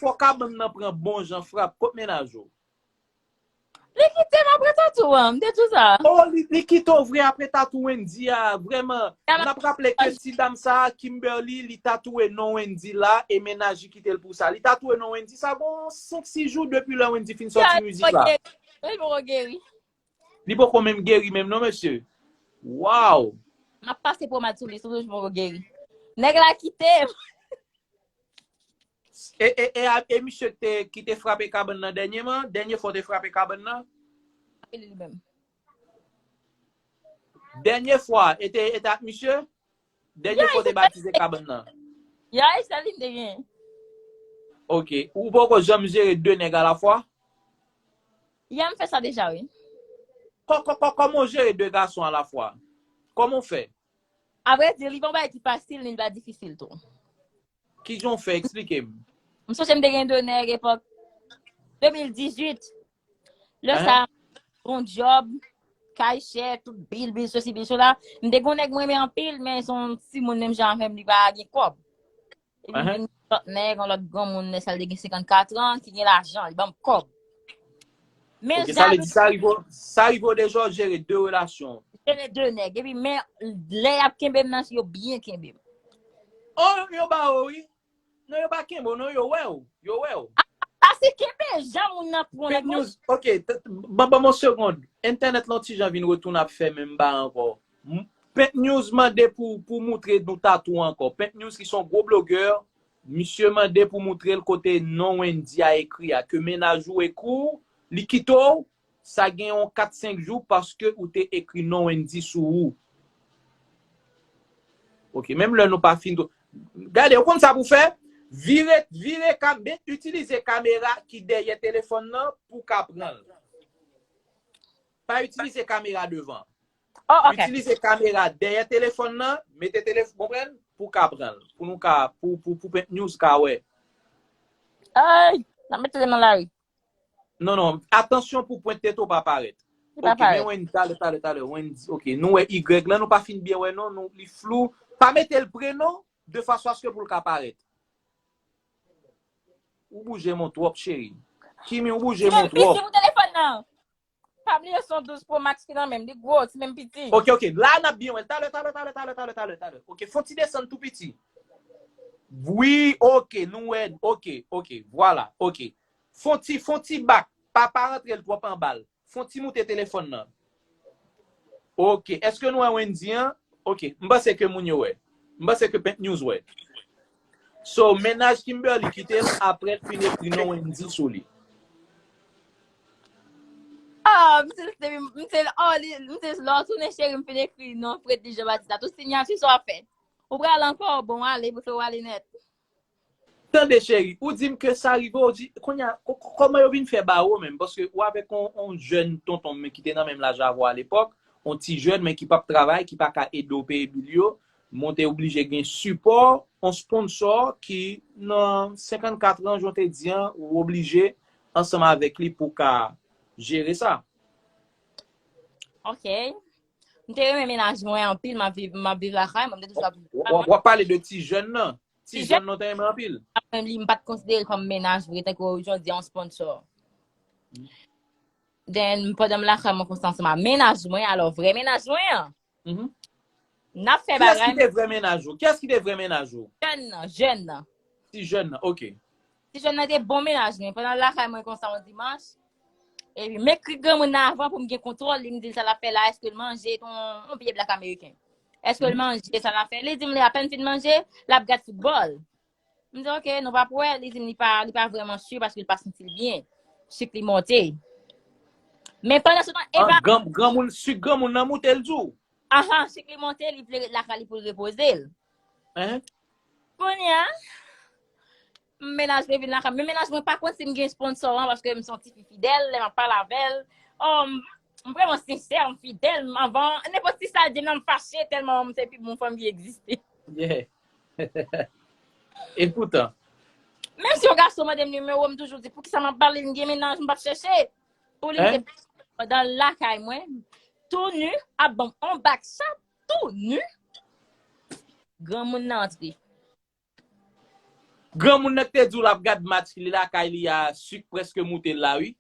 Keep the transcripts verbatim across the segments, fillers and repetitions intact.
fò kabann nan pran bon jan frap. Kot mennaj ou? Li kite m apre tatou an, m te di w sa. Oh, li, li kite w vre apre tatou Wendy a, vrèman. N ap raple ke ti dam sa a, Kimberly, li tatouwe non Wendy la, e mennaj li kite l pou sa. Li tatouwe non Wendy, sa gon senk sis jou depi lè Wendy fin sòti mizik la. Li poko geri. Li poko menm geri menm non, mesye. Waw! M ap pase pomad sou li, sou li poko geri. Nèg la kite m. E, e, e, a- e misye ki te, ki te frape kabann nan dènyèman? Dènye fwa w te frape kabann nan? Li menm. Dènye fwa, e te, e te ak misye? Dènye fwa w te batize kabann nan? Ya, e sèl li m te gen. Ok. Ou poko janm jere de nèg alafwa? Ya, m fè sa deja, wi. Kò- kò- kò- Kòman w jere de gason alafwa? Kòman w fè? Avrèdi, li pa yon bagay ki fasil, ni li pa difisil tou. Kijan w fè? Eksplike m. M sonje m te gen de nèg epòk de mil dizuit. Lè sa, bon djòb, kay chè, tout bil, bil sosi, bil sola. M te gon nèg mwen renmen anpil, men se yon timoun menm jan avè m, li pa gen kòb. Epi m gen lòt nèg, yon lòt granmoun, nèg sa li te gen senkannkat an, ki gen lajan, li ban m kòb. Men Ok, sa vle di sa rive, sa rive w deja w jere de relasyon. Jere de nèg. Epi men lè y ap kenbe m nan, yo byen kenbe m. Oh, yo ba w, wi. Non, yo pa kenbe w, non, yo wè w. Yo wè w. Sa se kenbe jan moun nan pran nèg mwen. Ok, ban ban m yon segond. Entènèt lan ti jan vin retounen ap fè menm bagay ankò. Pent News mande pou, pou moutre nou tatou ankò. Pent News ki se yon gwo blogè, misye mande pou moutre l kote non Wendy a ekri a, ke mennaj ou ekri w, li kite w, sa gen yon kat senk jou paske ou te ekri non Wendy sou ou. Ok, menm lè nou pa fin. Gade, ou konn sa pou fè? Vire, vire kam, men itilize kamera ki dèyè telefòn nan pou ka pran l. Pa itilize kamera devan. Oh, ok. Itilize kamera dèyè telefòn nan, mete telefòn, konprann? Pou ka pran l. Pou nou ka, pou, pou, pou Pent News ka wè. Ay, n ap mete nan lari. Non, non, atansyon pou pwent tete w pa parèt. Li pa Ok, men parèt. Wendy, talè, talè, talè, Wendy. Ok, nou wè Y lan, nou pa fin byen wè non, nou, li flou. Pa mete l pre non, de fason aske pou l ka parèt. Ou bouje men w twòp, cheri. Kimi, ou bouje men w Piti twòp. Pou telefòn nan. Pa bliye se yon douz Pro Max ki nan men m, li gwo, ti men m piti. Ok, ok, la n ap byen wè l. Talè, talè, talè, talè, talè, talè, talè. Ok, fon ti desann tou piti. Wi, ok, nou wè, ok, ok, vwala, ok. Fon ti, fon ti bak, pa, pa rantre l twòp anba l. Fon ti moute telefòn nan. Ok, èske nou wè Wendy an? Ok, m panse ke moun yo wè. M panse ke Pent News wè. So, mennaj Kimberly kite l apre l fin ekri non Wendy sou li. Oh, m se, m se, oh, li, m se lè w tounen cheri, m fin ekri non Fredly Jean Baptiste la. Tout siyati sa w ap fè. Ou pral ankò, bon, ale, pou fè w ale nèt. Tande cheri, ou di m ke sa rive, ou di, kounye a, kò- kò- kòman yo vin fè ba ou menm? Paske ou avèk yon, yon jèn tonton men ki te nan menm laj avè w alepòk, yon ti jèn men ki p ap travay, ki pa ka ede w peye bil yo, men w te oblije gen sipò, yon sponsò ki nan senkannkat an, jan w te di an, ou oblije ansanm avèk li pou w ka jere sa. Ok. M te renmen mennaj mwen anpil, m ap viv, m ap viv lakay mwen, m te toujou ap viv W- w- W ap pale de ti jèn nan. Ti Ti jèn nan w te renmen anpil. Mwen li, m pa t konsidere l kòm mennaj vre, tankou jan w di, yon sponsò. Then, pandan m lakay mwen konsa ansanm ak mennaj mwen, alò vrè mennaj mwen an, Mhm. n ap fè Kiyès ki bagay. Te vrè mennaj ou? Kiyès ki te vrè mennaj ou? Jèn nan, jèn nan. Ti jèn nan, ok. Ti jèn nan te bon mennaj mwen. Pandan l lakay mwen konsa yon dimanch, epi m ekri granmoun nan avan pou m gen kontwòl li, m di l sa l ap fè la, èske l manje, yon, yon pye blak ameriken. Èske l manje, sa l ap fè? Li di m li apèn fin manje, l ap gad foutbòl. M di, ok, nou p ap wè. Li di m li pa, li pa vrèman si paske li pa santi l byen. Sik li monte. Men pandan se tan, e pa An, gran, granmoun, sik granmoun nan moute l di w. Ahan, sik li monte, li vle ret lakay li pou l repoze l. Hein? Kounye a, mennaj mwen vin lakay. Men mennaj mwen pa konn si m gen sponsò an paske m se yon tifi fidèl, lè m ap pale avè l. Oh, m, m vrèman sensè, m fidèl. M anvan, nenpòt ti sa l di m nan, m fache tèlman m se pi bon fanm ki egziste. Yeah. E poutan. Menm si yon gason mande m nimewo, m toujou di, poukisa m ap ba l, m gen mennaj, m p ap chèche. Pou li, m te pandan lakay mwen, tou nu, ap ban m on bak chat, tou nu. Granmoun nan antre. Granmoun nan ki te di w l ap gad match li lakay li a, sik prèske moute l la, wi.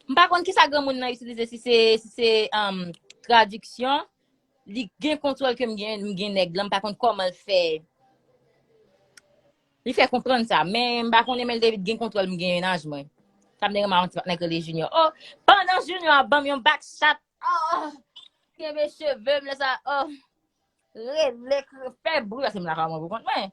M pa konn kisa granmoun nan itilize, si se si se um, tradiksyon, li gen kontwòl ke m gen, m gen nèg lan, m pa konn kòman l fè. Li fè konprann sa, men m pa konnen men l te gen kontwòl, m gen mennaj mwen. Sa m te renmen yon ti nèg rele Junior. Oh, pandan Junior ap ban m yon back shot, oh, kenbe cheve m lè sa, oh, rele, fè bri, paske m lakay mwen pou kont mwen.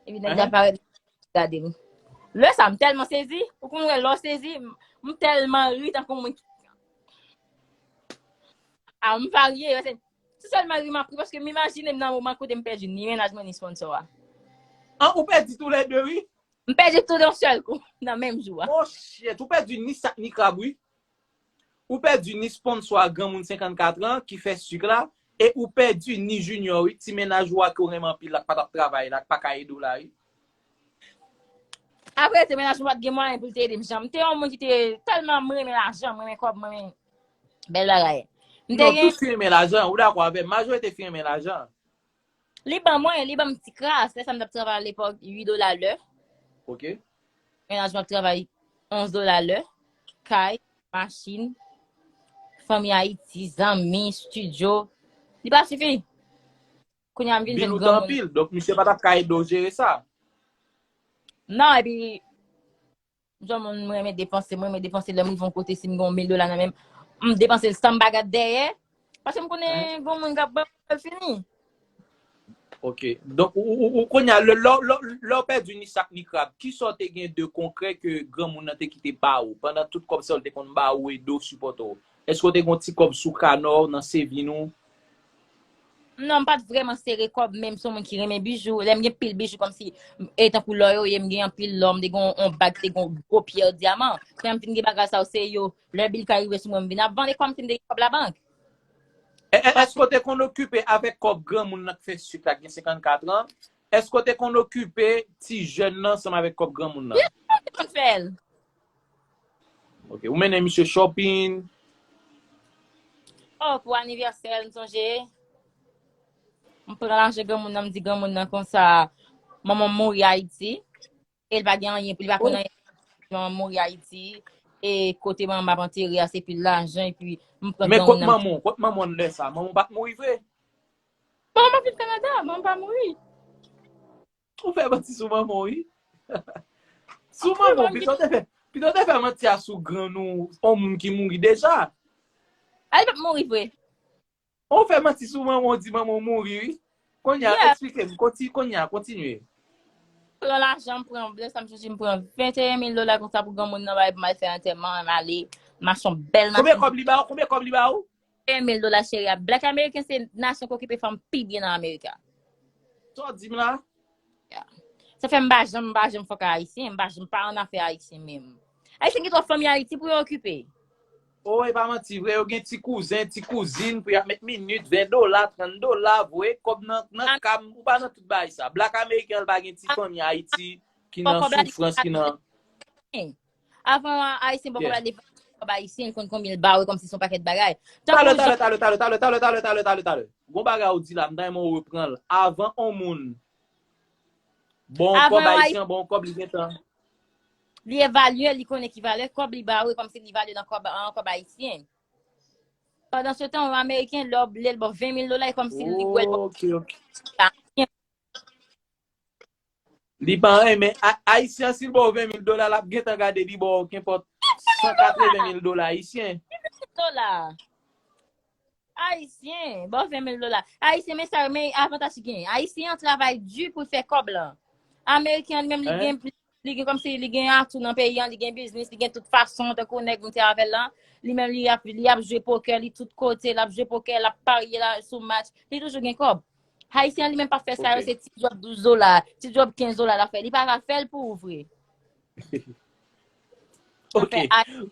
Epi nèg la parèt gade m. Lè sa, m tèlman sezi, ou konn wè lè w sezi, m tèlman ri tankou moun ki a m varye, se sèlman ri m ap ri paske m imajine m nan moman kote m pèdi ni mennaj mwen ni sponsò a. An, ou pèdi toulède, wi. M pèdi tou yon sèl kou, nan menm jou a. Oh shit, ou pèdi ni sak ni krab, wi. Ou pèdi ni sponsò a granmoun senkannkat an ki fè sik la, e ou pèdi ni Junior, wi, ti mennaj ou a ke w renmen anpil la, k pa t ap travay la, k pa ka ede w la, wi. Apre, se mennaj mwen pa t gen mwayen pou l te ede m jan. M te yon moun ki te tèlman m renmen lajan, m renmen kòb, m renmen bèl bagay. M te Non, gen tout fi renmen lajan, ou dakò avè m, majorite fi renmen lajan. Li ban mwen, li ban m ti kras. Lè sa m t ap travay alepòk, uit dola lè. Ok. Mennaj mwen ap travay onz dola lè. Kay, machin, fanmi Ayiti, zanmi, estidyo. Li pa sifi. Kounye a m vin jwenn granmoun. Bil ou te anpil, donk misye pa t ap ka ede w jere sa. Non, epi, m se yon moun mwen renmen depanse, mwen renmen depanse lè m rive yon kote, si m gen yon mil dola nan men m, m depanse l san m pa gad dèyè. Paske m konnen gen yon moun k ap ban m l fini. Ok. Donk, ou, ou, ou kounye a, lè, lè, lè, lè w pèdi ni sak ni krab, kisa w te gen de konkrè ke granmoun nan te kite ba ou? Pandan tout kòb sa yo l te konn ba ou, ede w, sipòte w. Èske w te gen yon ti kòb sou kanò w, nan sevin ou? Non, m pa t vrèman sere kòb, men m se yon moun ki renmen bijou. Lè m gen pil bijou, kòmsi, e tankou lò yo ye, m gen anpil lò, m te gen yon bag ki te gen yon gwo pyè dyaman. Kounye a m fin gen bagay sa yo, se yo. Lè bil ka rive sou mwen, m vin ap vann, e kòmsi m te gen kòb labank. Èske w te konn okipe avèk kòb granmoun nan k fè sik la, k gen senkannkat an? Èske w te konn okipe ti jèn nan ansanm avèk kòb granmoun nan? Wi, m te konn fè l. Ok, ou mennen misye shopping? Oh, pou anivèsè l, m sonje. M pran lajan granmoun nan, m di granmoun nan konsa, manman m mouri Ayiti. E l pa gen anyen pou li, pa konn anyen. Manman mouri Ayiti. E kote manman m ap antere a, se pil lajan, epi m pran granmoun nan. Men kot manman w, kot manman w lè sa? Manman w pa t mouri vre? Manman m ap viv Kanada, manman m pa mouri. Ou fè manti sou manman w, wi. Sou manman w, pito te fè, pito te fè manti a sou grann ou, yon moun ki mouri deja. A, li pa t mouri vre. Ou fè manti sou manman w, di manman w mouri, wi. Kounye a, eksplike m. Konti-, kounye a, kontinye. Pran lajan, m pran, lè sa m soti, m pran venteyen mil dola konsa pou granmoun nan, bay pou m al fè antèman, m ale, m achte yon bèl machin. Konbyen kòb li ba w? Konbyen kòb li ba w? Venteyen mil dola, cheri a. Black American se nasyon ki okipe fanm pi byen nan Amerika. Sa w di m la? Sa fè m pa janm, m pa janm fòk a Ayisyen, m pa janm pa annafè Ayisyen menm. Ayisyen gen twòp fanmi Ayiti pou yo okipe. O, e pa manti vre, yo gen ti kouzen, ti kouzin pou y ap met minit, ven dola, trant dola, voye kòb nan, nan ka m, ou pa nan tout bagay sa. Black American pa gen ti fanmi Ayiti ki nan soufrans, ki nan. Avan Ayisyen bò kòb la devan kòb Ayisyen, l konn konbyen l ba w, kòmsi se yon pakèt bagay. Talè, talè, talè, talè, talè, talè, talè, talè, talè, talè. Gon bagay ou di la, m ta renmen w repran l. Avan on moun ba w kòb Ayisyen, ba w kòb, li gentan. Li evalye, li konnen ki valè kòb li ba w, kòmsi li valye nan kòb, an kòb Ayisyen. Pandan se tan, yon Ameriken, lè w lè l ba w ven mil dola, e kòmsi li wè l ba w. Ok, ok. Li pa renmen. A-, Ayisyen, si l ba w ven mil dola, l ap gentan gade li ba w kenpòt san katreven mil dola ayisyen. Dola. Ayisyen, ba w ven mil dola. Ayisyen, men sa, men avantaj ki gen. Ayisyen an travay di pou l fè kòb lan. Ameriken an li menm, li gen, li gen kòmsi li gen atou nan peyi an, li gen biznis, li gen tout fason, tankou nèg m te avè l lan. Li menm, li ap, li ap jwe pokè, li tout kote, l ap jwe pokè, l ap parye la sou match. Li toujou gen kòb. Ayisyen an li menm pa fè sa yo, se ti djòb douz dola, ti djòb kenz dola l ap fè. Li pa ka fè l pou ou vre. Ok.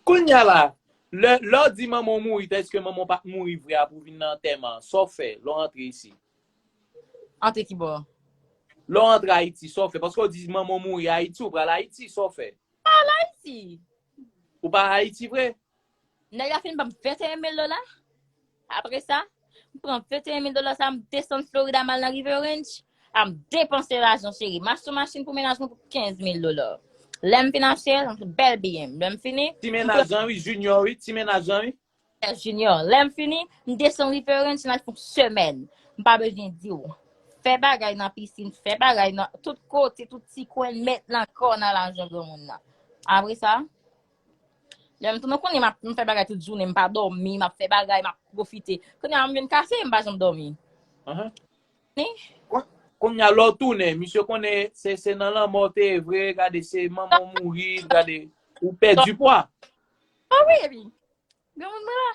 Kounye a la, lè, lè w di manman w mouri, tèske manman w pa t mouri vre a pou w vin nan antèman an, sa w fè lè w rantre isi? Antre ki bò? Lè w rantre Ayiti, sa w fè? Paske w di manman w mouri Ayiti, ou pral Ayiti, sa w fè? Pral Ayiti. Ou pa Ayiti vre? Nèg la fin ban m venteyen mil dola. Apre sa, m pran venteyen mil dola sa, m desann Florida, m al nan River Range. M ap depanse lajan, cheri. M achte yon machin pou mennaj mwen pou kenz mil dola. Lè m fin achte l, bèl biyè m. Lè m fini, Ti mennaj lan, wi, Junior, wi, ti mennaj lan, wi. Junior. Lè m fini, m desann River Ranch, n al fè yon semèn. M pa bezwen di w. Fè bagay nan pisin, fè bagay nan tout kote, tout ti kwen, met nan kò nan lajan granmoun nan. Apre sa, lè m tounen, konnen m ap m fè bagay tout jounen, m pa dòmi, m ap fè bagay, m ap pwofite. Kounye a m vin kase, m pa janm dòmi. Ahan. Ni? Kon- Kounye a lè w tounen, misye konnen se se nan lanmò w te ye vre, gade se manman w mouri, gade ou pèdi pwa. Ah wi, epi. Granmoun mwen la.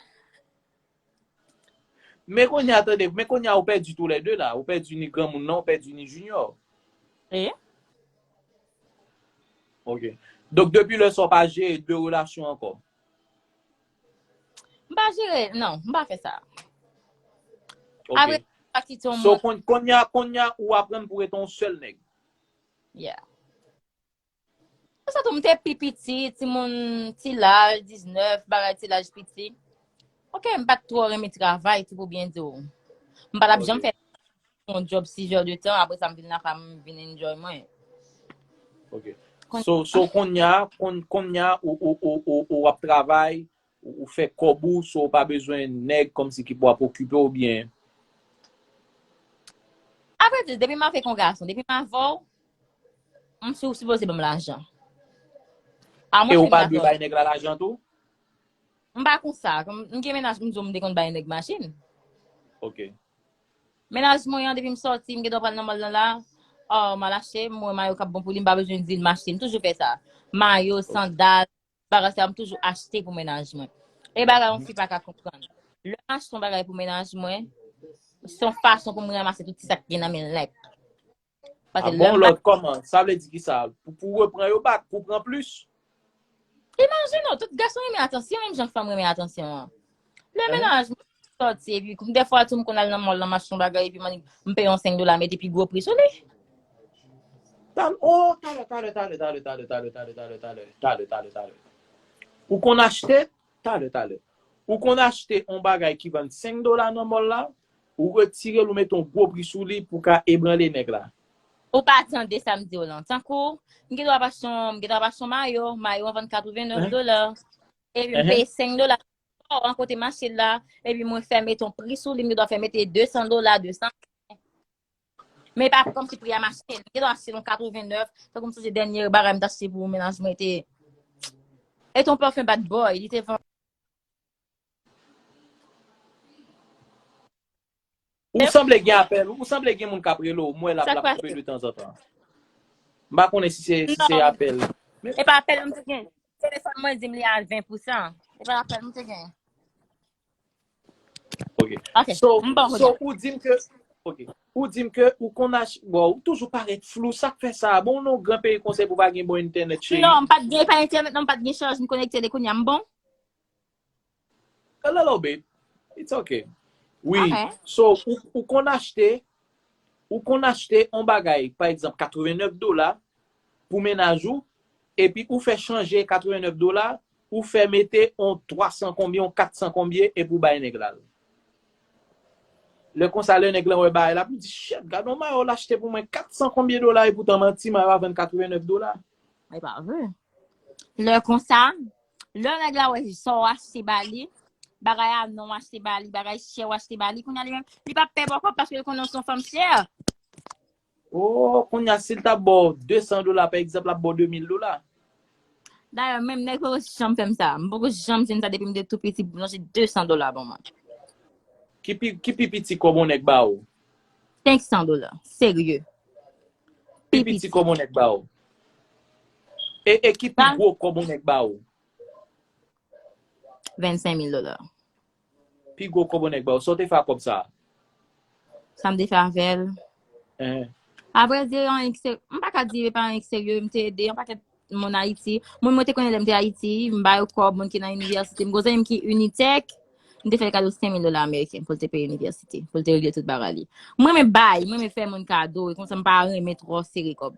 Men kounye a, tande, men kounye a ou pèdi toulède la. Ou pèdi ni granmoun nan, ou pèdi ni Junior. E? Ok. Donk, depi lè sa, w pa jere de relasyon ankò? M pa jere, non, m pa fè sa. Ok. Apre, pa kite yon So, moun. kon- kounye a, kounye a, ou aprann pou rete yon sèl nèg. Yeah. Sa tou, m te pi piti, timoun, ti laj, diznèf, bagay ti laj piti. Ok, m pa t twò renmen travay, tou pou byen di w. M pa t ap Ok. janm fè yon job sis heures de temps, apre sa m vin lakay m vin enjoy mwen. Ok. So, so kounye a, kon- kounye a, ou, ou, ou, ou, ou ap travay, ou, ou fè kòb ou, so ou pa bezwen nèg kòmsi ki pou ap okipe w byen. Avrèdi, depi m avèk yon gason, depi m avè w, m si w sipoze ban m lajan. A E mwen ou fè pa m dwe lajan. Bay nèg la lajan tou? M pa konsa. Kòm m gen mennaj, m di w m te konn bay nèg machin. Ok. Mennaj mwen an, depi m sòti, m gen dwa pral nan mòl lan la. Oh, m al achte, m wè mayo k ap bon pou li, m pa bezwen di l m achte. M toujou fè sa. Mayo, sandal, bagay sa, m toujou achte pou mennaj mwen. E bagay yon fi pa ka konprann. Lè m achte yon bagay pou mennaj mwen, se yon fason pou m ranmase tout ti sa k gen nan men l nèt. A Paske lè bon, m lòt kòman? Sa vle di ki sa? Pou, pou repran yo back, pou pran plis? Imajine w, tout gason renmen atansyon, menm jan fanm renmen atansyon an. Lè Hein? mennaj mwen sòti, epi kou- dèfwa tou m konn al nan mòl lan, m achte yon bagay, epi m, m peye yon senk dola, mete pi gwo pri sou li. Tal, oh, talè, talè, talè, talè, talè, talè, talè, talè, talè, talè, talè, talè. Ou konn achte, talè, talè. Ou konn achte yon bagay ki vann senk dola nan mòl la, ou retire l, ou mete yon gwo pri sou li pou ka ebranle nèg la. Ou pa tande sa m di w lan. Tankou, m gen dwa ap achte yon, m gen dwa ap achte yon mayo, mayo an vann katreven nèf Hein? dola. Epi m Hein? peye senk dola. Oh, an kote m achte l la, epi mwen fè mete yon pri sou li, m gen dwa fè mete de san dola, de san. Men pa kòmsi pri a m achte l. M gen dwa achte l yon katreven nèf, tankou m sonje dènye bagay m t achte pou mennaj mwen te, e te yon pafen bad boy, li te vann Ou sanble gen apèl, ou sanble gen moun k ap rele w, m wè l ap, Sa l ap k koupe de tanzantan. M pa konnen si se si se Non. apèl. Men E pa apèl m te gen. Telefòn mwen di m li a ven pou san. E pa apèl m te gen. Ok. Ok. So, M bon so kote. Ou di m ke, ok. Ou di m ke ou konn achte, bon, ou toujou parèt flou, sa k fè sa? Bon, nan yon gran peyi konsa pou pa gen bon entènèt, cheri. Non, m pa t gen, pa entènèt, non, m pa t gen chaj, m konekte li kounye a, m bon. A little bit. It's okay. Wi. Ok. So, ou, ou konn achte, ou konn achte yon bagay, pa egzanp, katreven nèf dola pou mennaj ou, epi ou fè chanje katreven nèf dola, ou fè mete yon twa san konbyen, yon kat san konbyen, epi ou bay nèg la l. Lè konsa, lè nèg lan wè bagay la, pou di, "Shit, gad yon mayo l achte pou mwen kat san konbyen dola, epoutan manti, mayo a vann katreven nèf dola." E pa vre. Lè konsa, lè nèg la wè sa w achte ba li, bagay a non w achte ba li, bagay chè w achte ba li, kounye a li menm, li p ap pè bò kòb paske l konnen w se yon fanm chè. Oh, kounye a, si l ta ba w de san dola, pa egzanp, l ap ba w de mil dola. Dayè, menm nèg poko janm fè m sa. M poko janm jwenn sa depi m te tou piti pou m lonje de san dola ban mwen. Ki pi, ki pi piti kòb yon nèg ba w? Senk san dola. Serye. Pi piti kòb yon nèg ba w? E, e ki pi Sa? Gwo kòb yon nèg ba w? Vennsenk mil dola. Pi gwo kòb yon nèg ba w? Sa w te fè ak kòb sa a? Sa m te fè avè l? Hein. Avrèdi, anyen ki se-, m pa ka di e pa anyen ki serye, m te ede yon pakèt moun Ayiti. Moun mwen te konnen lè m te Ayiti, m ba yo kòb, moun ki nan inivèsite. M gon zanmi m ki Unitech, m te fè l kado senk mil dola ameriken pou l te peye inivèsite, pou l te regle tout bagay li. Mwen renmen bay, mwen renmen fè moun kado, e konsa m pa renmen twò sere kòb.